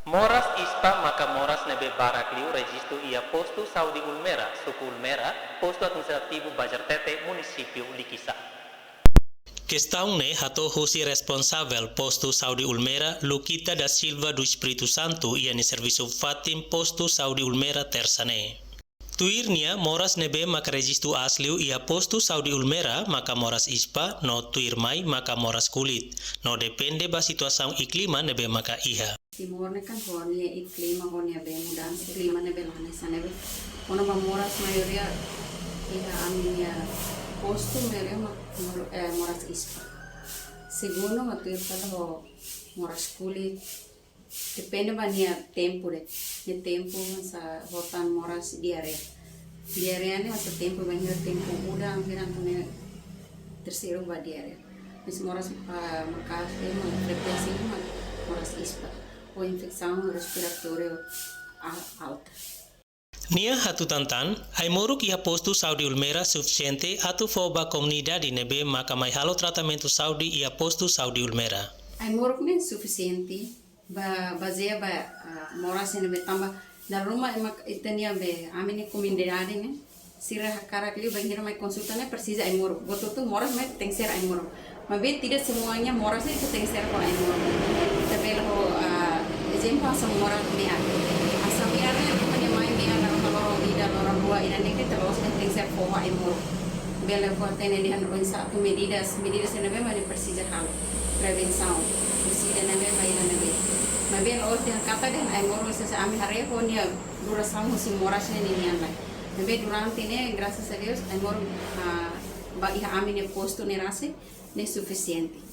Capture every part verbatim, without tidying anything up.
Moras ISPA maka moras ne'ebé barak liu rejistu iha Postu Saúde Ulmera, Suku Ulmera, Postu Administrativu Bajar Tete, Munisípiu Likisá. Kestaun ne'e hato'o husi responsavel Postu Saúde Ulmera, Luquita da Silva do Espírito Santo, iha nia servisu fatin Postu Saúde Ulmera, Tersa ne'e. Tuir nia, moras ne'ebé maka rejistu aas liu iha Postu Saúde Ulmera maka moras ISPA, no tuirmai maka moras kulit, no depende ba situasaun i klima ne'ebé maka iha. Timor ne'e kan ho nia i klima, ho nia be mudansa klima ne'ebé la hanesan ne'ebé. Kona-ba moras maioria iha ami-nia postu maioria mak mor-, eh, moras ISPA. Segundu mak tuir fali ho moras kulit. Depende ba nia tempu de'it. Nia tempu hanesan ho tan moras diarreia. Diarreia ne'e hanesan tempu bainhira tempu udan, bainhira entaun ne'e terseru ba diarreia. Mas moras, ah, maka'as ema, frekuénsia ema moras ISPA. Ou infesaun respiratória a-, alta. Nia hatutan tan, ai-moruk iha Postu Saúde Ulmera sufisiente atu fó ba komunidade ne'ebé maka mai halo tratamentu saúde iha Postu Saúde Ulmera. Ai-moruk ne'e sufisiente, ba, bazeia ba, ah, moras ne'ebé tanba dala ruma ema ita-nia be, ami-nia komunidade ne'e, sira hakarak liu bainhira mai konsulta ne'e presiza ai-moruk. Buat hotu moras mai tenke ser ai-moruk. Maibé tidak semuanya moras ne'e tenke ser ho ai-moruk. Ita bele ho, ah, ezemplu hanesan moras me'ar. Hanesan me'ar ne'e, ita mai me'ar dala ruma loron ida, loron rua, ida-ne'e ita la'ós tenke ser fó ho ai-moruk. Bele fó hatene dehan oinsá atu medidas, medidas ne'ebé mak ita presiza halo. Prevensaun. Husi ida-ne'ebé ba ida-ne'ebé. Maibé la'ós dehan katak dehan ai-moruk, se, se ami haree ho nia durasaun husi moras ne'e ninian lai. Maibé durante ne'e, grasas a Deus, ai-moruk, ah, ba iha ami-nia postu ne'e rasik, ne'e sufisiente.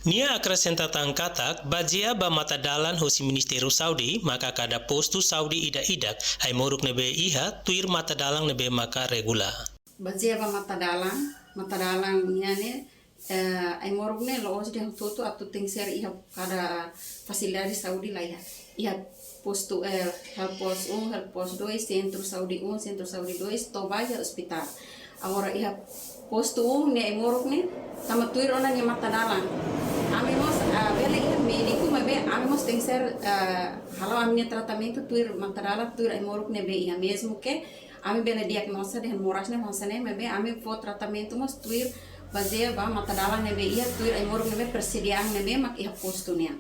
Nia akresenta tan katak, bazeia ba matadalan husi Ministériu Saúde, maka kada postu saúde ida-idak, ai-moruk ne'ebé iha, tuir matadalan ne'ebé maka regula. Bazeia ba matadalan, matadalan nian ne'e, eh, ai-moruk ne'e la'ós dehan hotu-hotu atu tenke ser iha kada fasilidade saúde la iha. Iha postu, eh, Health Post um, Health Post dois, Sentru Saúde um, Sentru Saúde dois, to'o ba iha ospitál. Agora iha postu um ne'e ai-moruk ne'e, tanba tuir ona nia matadalan. Ami mós, ah, bele iha médiku, maibé ami mós tenke ser, ah, halo ami-nia tratamentu tuir matadalan, tuir ai-moruk ne'ebé iha, mezmu ke ami bele diagnoza dehan moras ne'e hanesan ne'e, maibé ami fó tratamentu mós tuir bazeia ba matadalan ne'ebé iha, tuir ai-moruk ne'ebé persediaan ne'ebé mak iha postu nian.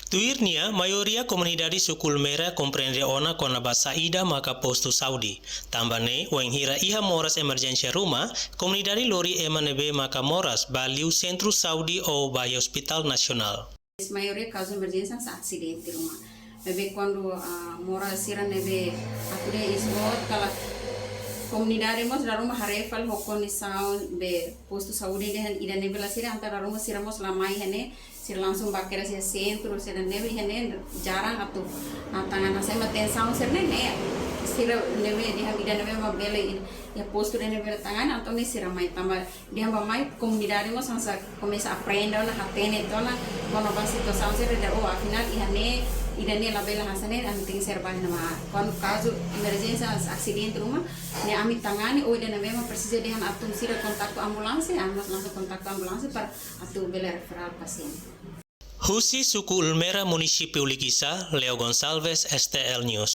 Tuir nia, maioria komunidade Suku Ulmera komprende ona kona-ba saida maka postu saúde. Tanba ne'e, wainhira iha moras emerjénsia ruma, komunidade lori ema ne'ebé maka moras ba liu Sentru Saúde ou ba iha Ospitál Nasionál. Maioria kazu emerjénsia hanesan asidente ruma. Maibé kuandu, ah, moras sira ne'ebé atu dehan isboot, kala komunidade mós dala ruma haree fali ho kondisaun be postu saúde dehan ida ne'ebé la sira, entaun dala ruma sira mós la mai iha ne'e, sira langsung bá kedas iha sentru, sira ne'ebé iha ne'e jarang atu, ah, tangani hanesan ema tensaun sira-ne'e, ne'e. Sira ne'ebé dehan ida ne'ebé mak bele iha postu ne'ebé bele tangani, entaun ne'e sira mai tanba dehan bá mai komunidade mós hanesan komesa aprende ona, hatene tiha ona kona-ba situasaun sira dehan, oh, afinál iha ne'e, ida ne'e labele hanesan ne'e, ami tenke ser bá iha ne'ebá. Kuandu kazu emerjénsia asidente ruma, ne'e ami tangani, oh, ida ne'ebé mak presiza dehan atu sira kontaktu ambulánsia, ami mós langsung kontaktu ambulánsia para atu bele referál pasiente. Husi Suku Ulmera, Munisípiu Likisá, Leo Gonçalves, S T L News.